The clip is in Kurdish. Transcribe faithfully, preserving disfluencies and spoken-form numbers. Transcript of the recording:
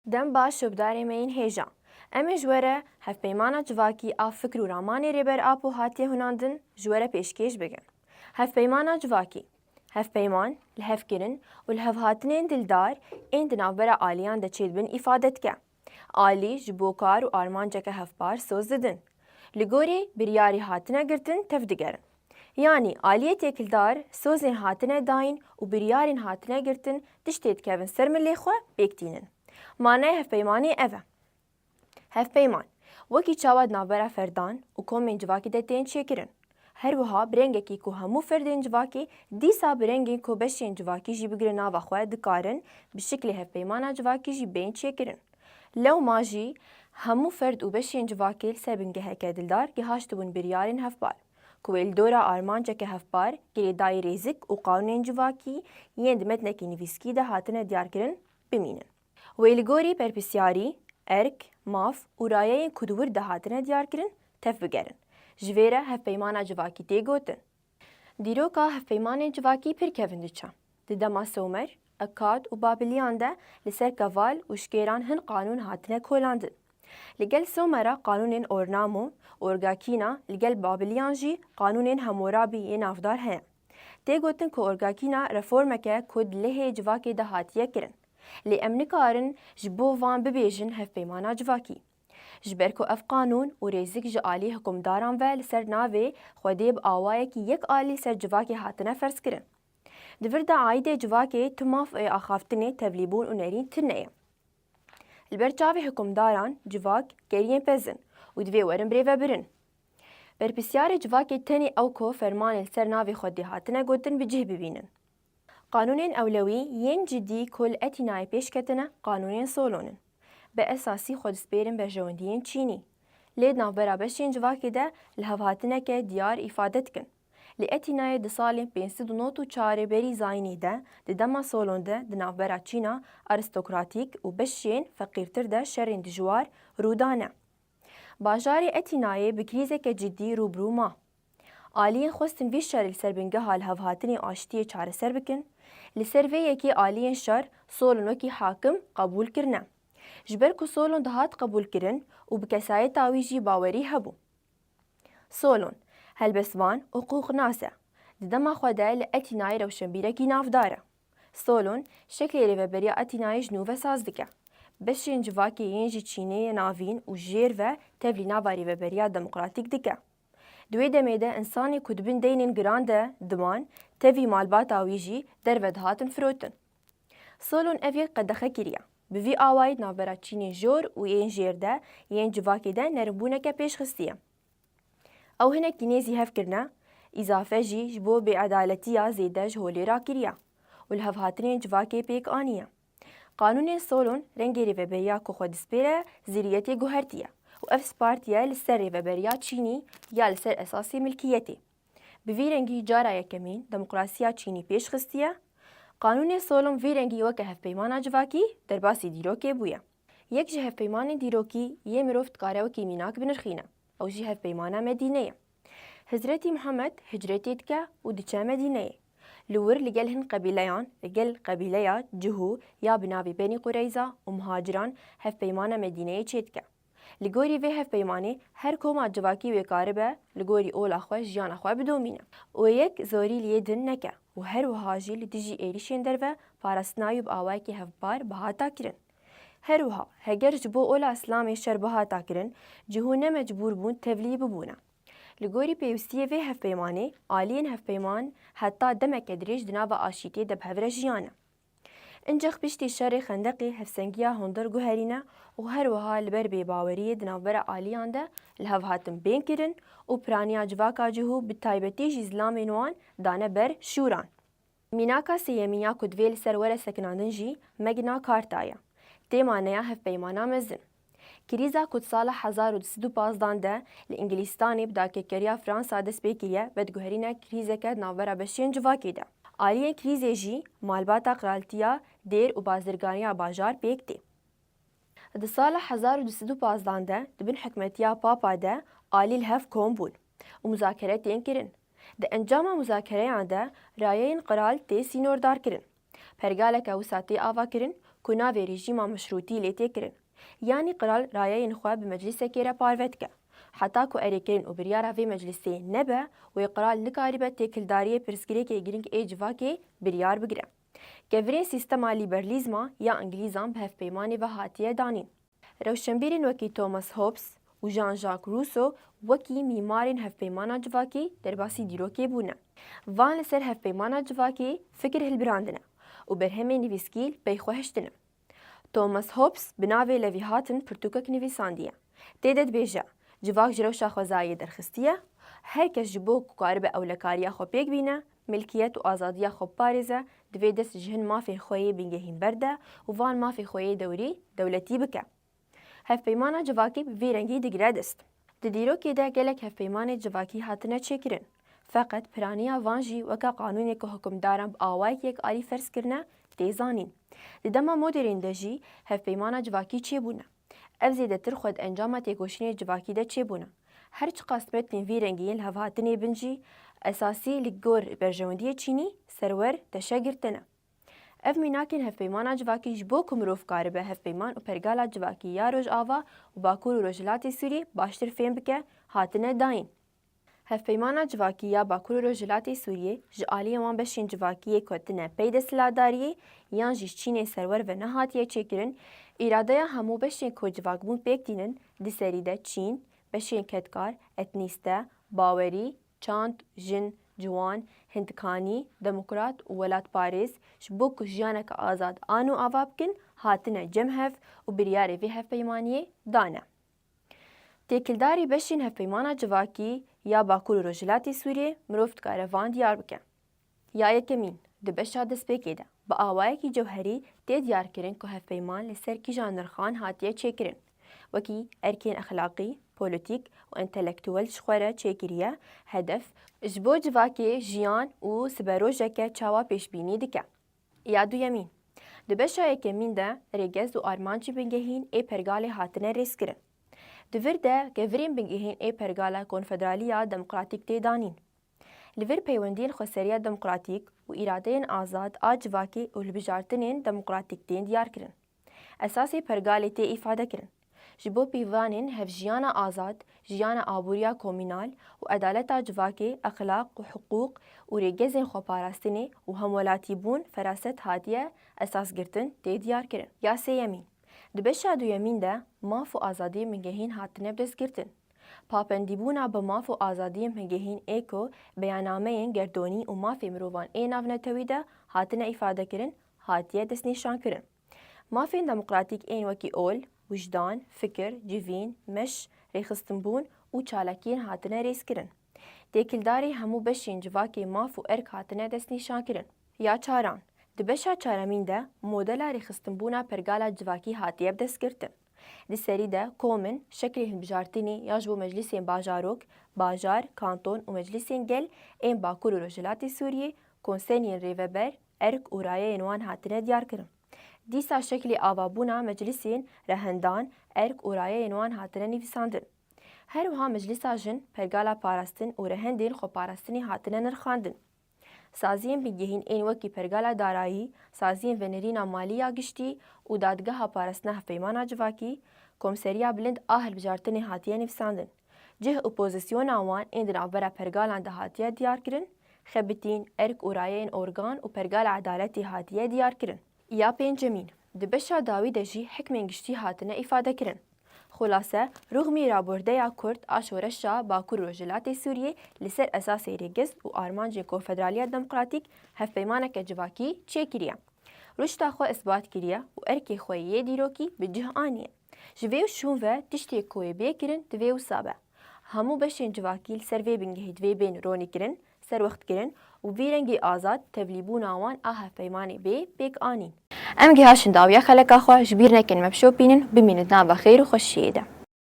Dem baş şopdarê me yên hêja. Em ê ji we re hevpeymana civakî a fikr û ramanê Rêber Apo hatiye hunandin ji we re pêşkêş bikin. Hevpeymana civakî. Hevpeyman, lihevkirin û lihevhatinên dildar ên di navbera aliyan de çêdibin îfade dike. Alî ji bo kar û armanceke hevpar soz didin. Li gorî biryarî hatine girtin tevdigerin. Yanî aliyê têkildar sozên hatine dayîn û biryarên hatine girtin tiştê dikevin ser milê xwe pêk tînin. Manaya hevpeymanê ev e. Hevpeyman, wekî çawa di navbera ferdan û komên civakî de tên çêkirin. Her wiha bi rengekî ku hemû ferdên civakê dîsa bi rengên ku beşên civakî jî bigire nava xwe dikarin bi şiklê hevpeymana civakî jî bên çêkirin. Lewma jî hemû ferd û beşên civakê li ser bingeheke dildar gihaştibûn biryarên hevpar, ku wê li dora armanceke hevpar girêdayî rêzik û qanûnên civakî yên di metnekî nivîskî de hatine diyarkirin, bimînin. Wê li gorî berpirsyarî, erk, maf û rayeyên ku di wir de hatine diyarkirin, tev bigerin. Ji vê re hevpeymana civakî tê gotin. Dîroka hevpeymanên civakî pir kevin diçe. Di dema Somer, Ekad û Babiliyan de li ser keval û şkêran hin qanûn hatine kolandin. Li gel Somera qanûnên Ornamo, Orgakîna, li gel Babiliyan jî qanûnên Hamorabî yê navdar heye. Tê gotin ku Orgakîna reformeke ku di lehê civakê de hatiye kirin. Lê em nikarin ji bo van bibêjin hevpeymana civakî. Ji ber ku ev qanûn û rêzik ji alî hikûmdaran ve li ser navê Xwedê bi awayekî yek alî li ser civakê hatine ferzkirin. Di vir de aîdê civakê tu maf ê axaftinê, tevlîbûn û nerîn tune ye. Li ber çavê hikûmdaran civak keriyên pez in û divê werin birêvebirin. Berpirsyarê civakê tenê ew ku fermanê li ser navê Xwedê hatine gotin bi cih bibînin. Qanûnên ewlewî yên cidî ku li Etînayê pêş ketine qanûnên Solon in. Bi esasî xwe dispêrin berjewendiyên çînî. Lê di navbera beşên civakê de lihevhatineke diyar îfade dikin. Li Etînayê di salên pênc sed û nod û çar berî zayînî de, di dema Solon de di navbera çîna aristokratîk û beşên feqîrtir de şerên dijwar rû dane. Bajarê Etînayê bi krîzeke cidî rû bi rû ma. Aliyên xwestin vî şerê li ser bingeha lihevhatinê û aştiyê çareser bikin. Li ser vê yekê aliyên şer Solon wekî hakim qebûl kirine. Ji ber ku Solon dihat qebûlkirin û bi kesayeta wî jî bawerî hebû. Solon, helbestvan û hiqûqnas e. Di dema xwe de li Etînayê rewşenbîrekî navdar e. Solon, şeklê rêveberiya Etînayê ji nû ve saz dike. Beşên civakê yên ji çînê ye navîn û jêr ve tevlî nava rêveberiya demokratîk dike. Di wê demê de însanê ku di bin deynên giran de diman, tevî malbata wî jî derve dihatin firotin. Solon ev yek qedexe kiriye. Bi vî awayî di navbera çînên jor û yên jêr de yên civakê de nerimbûneke pêş xistiye. Ew hinekî nêzî hev kirine, îzafe jî ji bo bêedaletiya zêde ji holê rakiriye û lihevhatinên civakê pêk aniye. Qanûnên Solon rengê rêveberiya ku xwe dispêre zîriyetê guhertiye û ev spartiye li ser rêveberiya çînî ya li ser esasê milkiyetê. Bi vî rengî cara yekemîn demokrasiya çînî pêş xistiye. Qanûnê Solon vî rengî weke hevpeymana civakî derbasî dîrokê bûye. Yek ji hevpeymanên dîrokî yê mirov dikare wekî mînak binirxîne. Ew jî hevpeymana Medîne ye. Hizretî Muhammed hicretê dike û diçe Medîneyê. Li wir li gel hin qebîleyan, li gel qebîleya Cihû ya bi navê Benî Qureyza û muhaciran hevpeymana Medîneyê çêdike. Li gorî vê hevpeymanê her koma civakî wê karibe li gorî ola xwe jiyana xwe bidomîne û yek zorî li yê din neke û her wiha jî li dijî êrîşên derve parastina wî bi awayekî hevpar bihata kirin. Her wiha, heger ji bo ola Îslamê şer bihata kirin, Cihû ne mecbûr bûn tevlî bibûne. Li gorî pêwistiyê vê hevpeymanê, aliyên hevpeyman heta demeke dirêj di nava aşîtiyê de bi hev re jiyane. Incex piştî şerê Xendeqê hevsengiya hundir guherîne û her wiha li ber bêbaweriyê di navbera aliyan de li hev hatin bên kirin û piraniya civaka Cihû bi taybetî jî zilamên wan dane ber şûran. Mînaka sêyemîn ya ku divê li ser were sekinandin jî Magna Carta ye. Tê maneya hevpeymana mezin. Krîza ku di sala hezar û du sed û pazdan de li Îngilîstanê bi dagirkeriya Fransa dest pê kiriye, vediguherîne krîzeke di navbera beşên civakê de. Aliyên krîzê jî malbata qiraltiya dêr û bazirganiya bajar pêk tê. Di sala hezar û du sed û pazdan de di bin hikmetiya Papa de alî li hev kom bûn û muzakere tên kirin. Di encama muzakereyan de rayeyên qral tê sînordarkirin. Pergaleke wisa tê avakirin ku navê rejîma meşrûtî lê tê kirin. Yanî qral rayeyên xwe bi meclisekê re parve dike. Heta ku erêkirin û biryara vê meclisê nebe, wê qral nikaribe têkildariyê pirsgirêkê girîng ê civakê biryar bigire. Kevirên sîstema lîberlîzma ya Îngilîzan bi hevpeymanê ve hatiye danîn. Rewşenbîrên wekî Thomas Hobbes û Jean-Jacques Rousseau wekî mîmarên hevpeymana civakî derbasî dîrokê bûne. Van li ser hevpeymana civakî fikir hilbirandine û berhemên nivîskî li pey xwe hiştine. Thomas Hobbes bi navê Leviathan pirtûkek nivîsandiye. Tê de dibêje, civak ji rewşa xwezayê derxistiye, her kes ji bo ku karibe ewlekariya xwe pêk bîne, milkiyet û azadiya xwe biparêze, divê dest ji hin mafên xwe yê bingehîn berde û van mafê xwe yê dewrî dewletî bike. Hevpeymana civakî bi vî rengî digire dest. Di dîrokê de gelek hevpeymanê civakî hatine çêkirin. Feqet piraniya van jî weke qanûnê ku hukimdaran bi awayekî yekalî ferz kirine, tê zanîn. Di dema modernî de jî hevpeymana civakî çêbûne. Ev zêdetir xwe di encama têkoşînê civakî de çêbûne. Her çiqas metnên vî rengî yên li hevhatinê bin jî, esasî li gor berjewendiyê çînî serwer teşe girtine. Ev mînakên hevpeymana civakî ji bo ku mirov karibe hevpeyman û pergala civakî ya Rojava û Bakur û Rojhilatê Sûriyê baştir fêm bike, hatine dayîn. Hevpeymana civakî ya Bakur û Rojhilatê Sûriyê ji aliyê wan beşên civakî yê ku tine pey desthilatdariyê yan jî ji çînên serwer ve nehatiye çêkirin, îradeya hemû beşên ku civakbûn pêk tînin, di serî de çîn, beşên kedkar, etnîste, bawerî, çand, jin, ciwan, hindkanî, demokrat û welatparêz ji bo ku jiyaneke azad a nû ava bikin, hatine cem hev û biryarê vê hevpeymaniyê dane. Têkildarî beşên hevpeymana civakî ya Bakur û Rojhilatê Sûriyê mirov dikare van diyar bike. Ya yekemîn, di beşa destpêkê de bi awayekî cewherî tê diyarkirin ku hevpeyman li ser kîjan nirxan hatiye çêkirin, wekî erkên exlaqî, polîtîk û entelektuel ji xwe re çêkiriye, hedef ji bo civakê jiyan û siberojeke çawa pêşbînî dike. Ya duyemîn, di beşa yekemîn de rêgez û armancên bingehîn ê pergalê hatine rêzkirin. Di vir de kevirên bingehîn ê pergala konfederaliya demokratîk tê danîn. Li vir peywendiyên xweseriya demokratîk û îradeyên azad a civakê û hilbijartinên demokratîk tên diyarkirin. Esasê pergalê tê îfadekirin. Ji bo pîvanên hevjiyana azad, jiyana aboriya komînal û edaleta civakê, exlaq û hiqûq û rêgezên xweparastinê û hemwelatîbûn feraset hatiye esasgirtin tê diyarkirin. Ya sêyemîn, di beşa duyemîn de maf û azadiyên bingehîn hatine bidestgirtin. Papendîbûna bi maf û azadiyên bingehîn ê ku beyannameyên gerdonî û mafê mirovan ê navnetewî de hatine îfadekirin, hatiye destnîşankirin. Mafên demokratîk ên wekî ol, wijdan, fikir, civîn, meş, rêxistinbûn û çalakiyên hatine rêzkirin. Têkildarî hemû beşên civakê maf û erk hatine destnîşankirin. Ya çaran, di beşa çaremîn de modela rêxistinbûna pergala civakî hatiye bidestgirtin. Di serî de kom in, şeklên hilbijartinê ya ji bo meclîsên bajarok, bajar, kanton û meclîsên gel ên Bakur û Rojhilatê Sûriyê, konseynên rêveber, erk û rayeyên wan hatine diyarkirin. Dîsa şeklê avabûna meclîsên rehendan, erk û rayeyên wan hatine nivîsandin. Her wiha Meclîsa Jin, Pergala Parastin û Rehendên Xweparastinê hatine nirxandin. Saziyên bingehîn ên wekî Pergala Darayî, Saziyên Venirîna Malî ya Giştî û Dadgeha Parastina Hevpeymana Civakî, Komseriya Bilind a Hilbijartinê hatiye nivîsandin. Cih û pozîsyona wan ên di navbera pergalan de hatiye diyarkirin, xebitîn, erk û rayeyên organ û Pergala Edaletê hatiye diyarkirin. Ya pêncemîn, di beşa dawî de jî hikmên giştî hatine îfadekirin. Xulase, ruxmî rabordeya Kurd a şoreşa Bakur û Rojhilatê Sûriyê li ser esasê rêgez û armancên Konfederaliya Demokratîk hevpeymaneke civakî çêkiriye. Ruşta xwe isbat kiriye û erkê xwe yê dîrokî bi cih aniye. Ji vê û şûn ve tiştê ku yê bê kirin divê wisa be. Hemû beşên civakî li ser vê bingehî divê bên ronîkirin, serwextkirin û vî rengî azad tevlîbûna wan a hevpeymanê bê pêk anîn. Em gihaşin dawiya xeleka xwe, ji bîr nekin me bişopînin, bimînin di nava xêr û xweşiyê de.